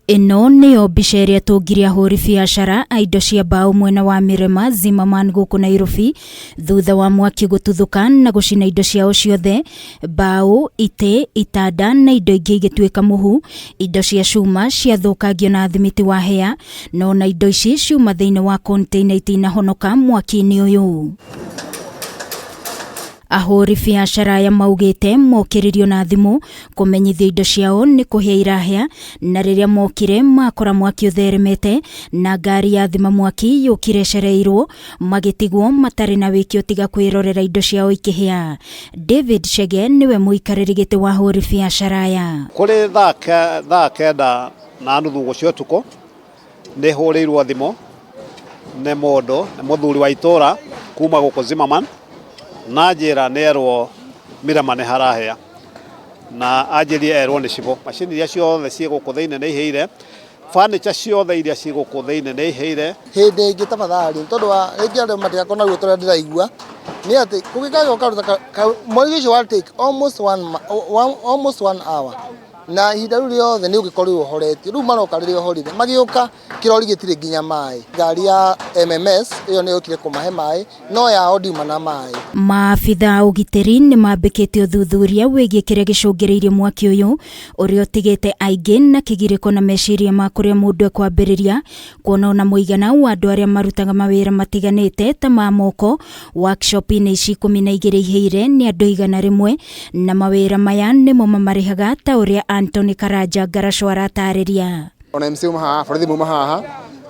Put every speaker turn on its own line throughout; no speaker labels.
Ĩno nĩyo mbica ĩrĩa ĩtũngire ahũri biacara a indo cia mbaũ mwena wa Mĩrema Zimmerman gũkũ Nairobi thutha wa mwaki gũtuthũka na gũcina indo ciao ciothe, mbaũ, itĩ, itanda na indo ingĩ igĩtuĩka mũhu, indo cia cuma ciathũkangio na thimiti wa hĩa, no na indo ici ciuma thĩinĩ wa container itinahonoka mwaki-inĩ ũyũ. Ahũri biacara aya maugĩte mokĩrĩrio na thimũ kũmenyithio indo ciao nĩ kũhĩa irahĩa na rĩrĩa mokire makora mwaki ũtheremete na ngari ya thima mwaki yũkire ĩcereirwo magĩtigwo matarĩ na wĩki tiga kwĩrorera indo ciao ikĩhĩa. David Chege nĩwe mũikarĩri gĩtĩ wa ahũri biacara aya.
Kũrĩ thaa 9:30 cia ũtukũ nĩ hũrĩirwo thimũ nĩ mũndũ, nĩ mũthuri wa itũra kuma gũkũ Zimmerman na anjĩra nĩ erwo Mirema nĩ harahĩa na anjĩrire erwo nĩ cibũ. Macini iria ciothe ciĩ gũkũ thĩinĩ nĩ ihĩire, furniture ciothe iria ciĩ gũkũ thĩinĩ nĩ ihĩire.
Hĩndĩ ĩngĩ tafadhali, tondũ wa rĩngĩ andũ matigakorwo na ruo ta ũrĩa ndĩraigua, nĩ atĩ kũngĩkagĩa kaũndũ ta mwaki ũcio wa take almost one hour na ihinda rĩu rĩothe nĩ ũngĩkorirwo ũhoretie. Rĩu maroka rĩrĩa ũhorire, magĩũka kĩrori gĩtirĩ nginya maĩ. Ngari ya MMS ĩyo nĩ yokire kũmahe maĩ, no yao ndiuma na maĩ.
Maabitha a ũgitĩri nĩ mambĩkĩte ũthuthuria wĩgiĩ kĩrĩa gĩcũngĩrĩirie mwaki ũyũ ũrĩa ũtigĩte aingĩ na kĩgirĩko na meciria ma kũrĩa mũndũ ekwambĩrĩria kuona ona mũigana wa andũ arĩa marutaga mawĩra matiganĩte ta ma moko workshop-inĩ ici 12 ihĩire nĩ andũ 100 na mawĩra maya nĩmo mamarĩhaga ta ũrĩa Anthony Karanja Ngaraco aratarĩria.
Ona MC uma haha, borithi mauma haha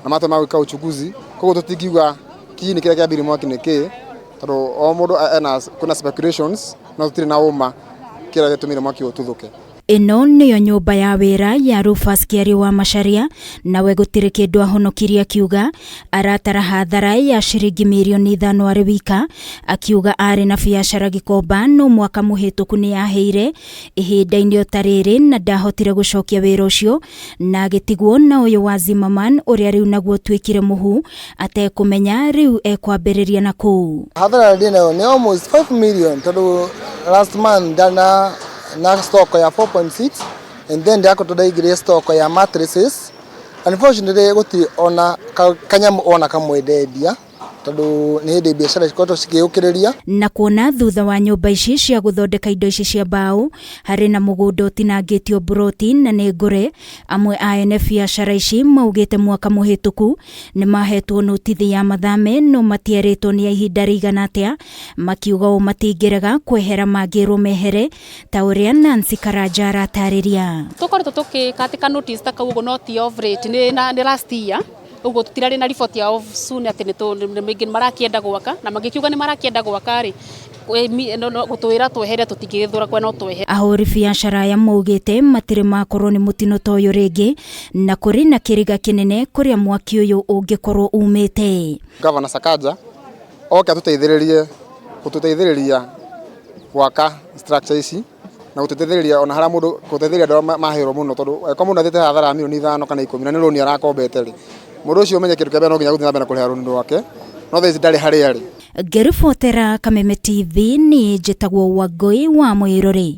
na matwa ma gwĩka uchunguzi, koguo tũtingiuga kiini kĩrĩa kĩambirie mwaki nĩ kĩĩ, tondũ o mũndũ ena kwĩna speculations no tũtirĩ na ũma kĩrĩa gĩtũmire mwaki ũyũ ũtuthũke.
Ĩno nĩyo nyũmba ya wĩra ya Rufus Kĩario wa Macharia, nawe gũtirĩ kĩndũ ahonokirie akiuga aratara hathara ya ciringi mirioni 5 arĩ wika, akiuga arĩ na biacara Gikomba no mwaka mũhĩtũku nĩ yahĩire ihinda-inĩ o ta rĩrĩ na ndahotire gũcokia wĩra ũcio na agĩtigwo na ũyũ wa Zimmerman ũrĩa rĩu naguo ũtuĩkire mũhu atekũmenya rĩu ekwambĩrĩria na kũ.
Hathara ndĩ nayo nĩ almost 5 million tondũ last month ndana na stock ya 4.6 and then ndakoretwo ndaigĩrĩire stock ya mattresses. Unfortunately gũtirĩ ona kanyamũ ona kamwe ndendia tondũ nĩ hĩndĩ biacara cikoretwo cikĩũkĩrĩria.
Na kuona thutha wa nyũmba ici cia gũthondeka indo ici cia mbaũ harĩ na mũgũnda ũtinangĩtio mburoti na nĩ ngũre, amwe a ene biacara ici maugĩte mwaka mũhĩtũku nĩ mahetwo notithi ya mathame no matierĩtwo nĩ ya ihinda rĩigana atĩa, makiuga ũũ matingĩrega kwehera mangĩrwo mehere ta ũrĩa Nancy Karanja aratarĩria.
Tũkoretwo tũgĩka notice ta kau ũguo no ti of late, nĩ last year ũguo tũtirarĩ na report ya of soon atĩ nĩ marakĩenda gwaka na magĩkiuga nĩ marakĩenda gwaka rĩ gũtwĩra twehere tũtingĩgĩthũra kwa no twehere.
Ahũri biacara aya maugĩte matirĩ makorwo nĩ mũtino ta ũyũ rĩngĩ na kũrĩ na kĩriga kĩnene kũrĩa mwaki ũyũ ũngĩkorwo umĩte.
Governor Sakaja oke atũteithĩrĩrie gũtũteithĩrĩria gwaka structure ici na gũtũteithĩrĩria ona harĩa mũndũ gũteithĩrĩria andũ arĩa mahĩrwo mũno tondũ angĩkorwo mũndũ athiĩte hathara ya mirioni 5 kana 10 na nĩ rũni arakombete rĩ, mũndũ ũcio ũmenye kĩndũ kĩa mbere no nginya gũthiĩ na mbere na kũrĩha rũni rwake no thaa ici ndarĩ harĩa arĩ.
Ngĩribotera Kameme TV niĩ njĩtagwo Wangũi wa Mwĩrori.